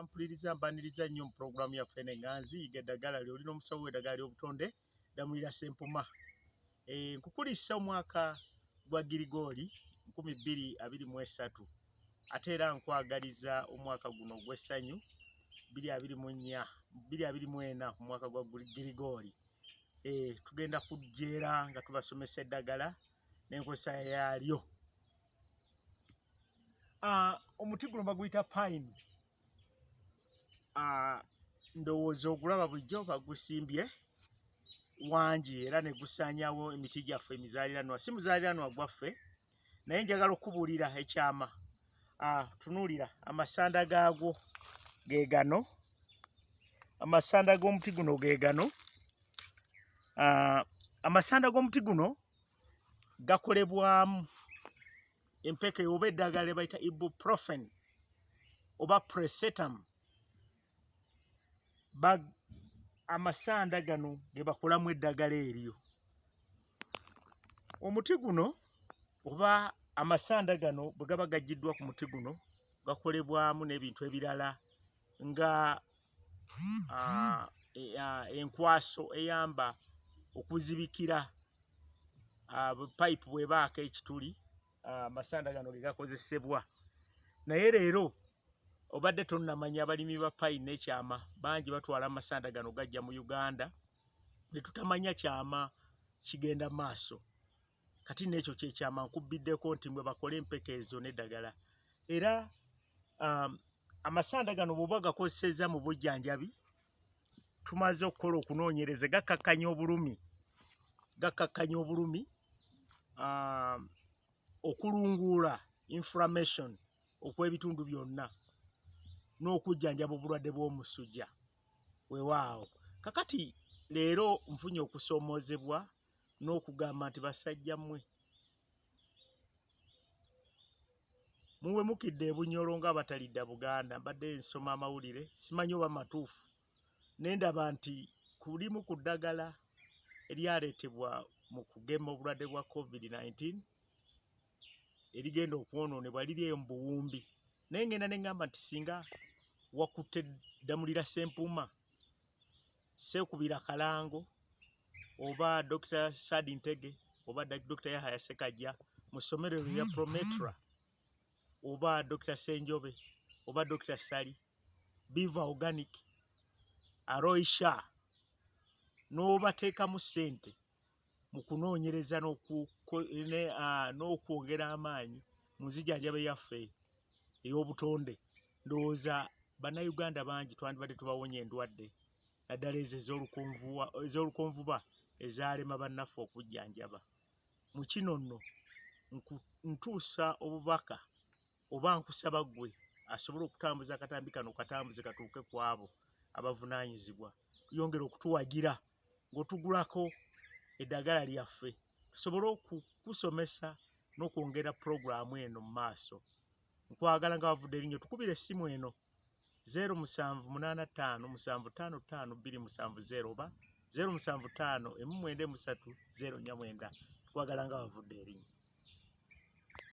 Abampuliriza, mbaniriza nnyo mu pulogulaamu yaffe eno eŋŋanzi Yiga Eddagala Lyo. Oli n'omusawo w'eddagala ly'obutonde, Ddamulira Ssempuma. Nkukulisa omwaka gwa Girigooli 2023, ate era nkwagaliza omwaka guno ogw'essanyu 2024, 2024 ku mwaka gwa Girigooli. Tugenda kujjeera nga tubasomesa eddagala n'enkozesa yaalyo. Omuti guno baguyita pine. Ndowooza ogulaba bulijjo bagusimbye wangi era ne gusaanyawo emiti gyaffe emizaaliranwa. Si muzaaliranwa gwaffe, naye njagala okukubuulira ekyama. Tunuulira amasanda gaagwo ge gano, amasanda g'omuti guno ge gano. Amasanda g'omuti guno gakolebwamu empeke oba eddagala lye bayita ibuprofen oba presetam. Amasanda gano ge bakolamu eddagala eryo. Omuti guno oba amasanda gano bwe gaba gaggyiddwa ku muti guno, gakolebwamu n'ebintu ebirala nga enkwaso eyamba okuzibikira payipu bw'ebaako ekituli, amasanda gano ge gakozesebwa. Naye leero obadde tonnamanya, abalimi ba payini n'ekyama bangi batwala amasanda gano gajja mu Uganda ne tutamanya kyama kigenda maaso. Kati n'ekyo kyekyama nkubbiddeko nti mwe bakole empeke ezo n'eddagala. Era amasanda gano bw'oba gakozesezza mu bujjanjabi, tumaze okukola okunoonyereza, gakkakkanya obulumi, gakkakkanya obulumi, okulunguula inflammation okw'ebitundu byonna n'okujjanjaba obulwadde bw'omusujja. Weewaawo kakati leero nfunye okusoomoozebwa n'okugamba nti basajja mmwe muwemukidde ebunyolo nga abatalidda Buganda. Mbadde nsoma amawulire, simanyi oba matuufu, ne ndaba nti kulimu ku ddagala eryaleetebwa mu kugema obulwadde bwa COVID-19 erigenda okwonoonebwa liri eyo mu buwumbi. Naye ngenda ne ŋŋamba nti singa wakutte Ddamulira Ssempuuma, Sseekubira Kalango oba Dr. Sadi Ntege oba Dr. Yahaya Ssekajja mu ssomero lya Prometra oba Dr. Ssenjobe oba Dr. Ssali, Biva Organic, Aroy Shah, n'obateekamu ssente mu kunoonyereza n'okwongera amaanyi mu nzijanjaba yaffe ey'obutonde, ndowooza Bannayuganda bangi twandibadde tubawonya endwadde, naddala ezo ez'olukonvuba ezaalema bannaffe okujjanjaba. Mu kino nno ntuusa obubaka oba nkusaba ggwe asobola okutambuza akatambi kano katambuze katuuke ku abo abavunaanyizibwa, yongera okutuwagira ng'otugulako eddagala lyaffe tusobole okukusomesa n'okwongera pulogulaamu eno mu maaso. Nkwagala nga wavudde erinnyo, tukubire essimu eno 0785 755 270 oba 075 193 049. Tukwagala nga wavudde erinnyo.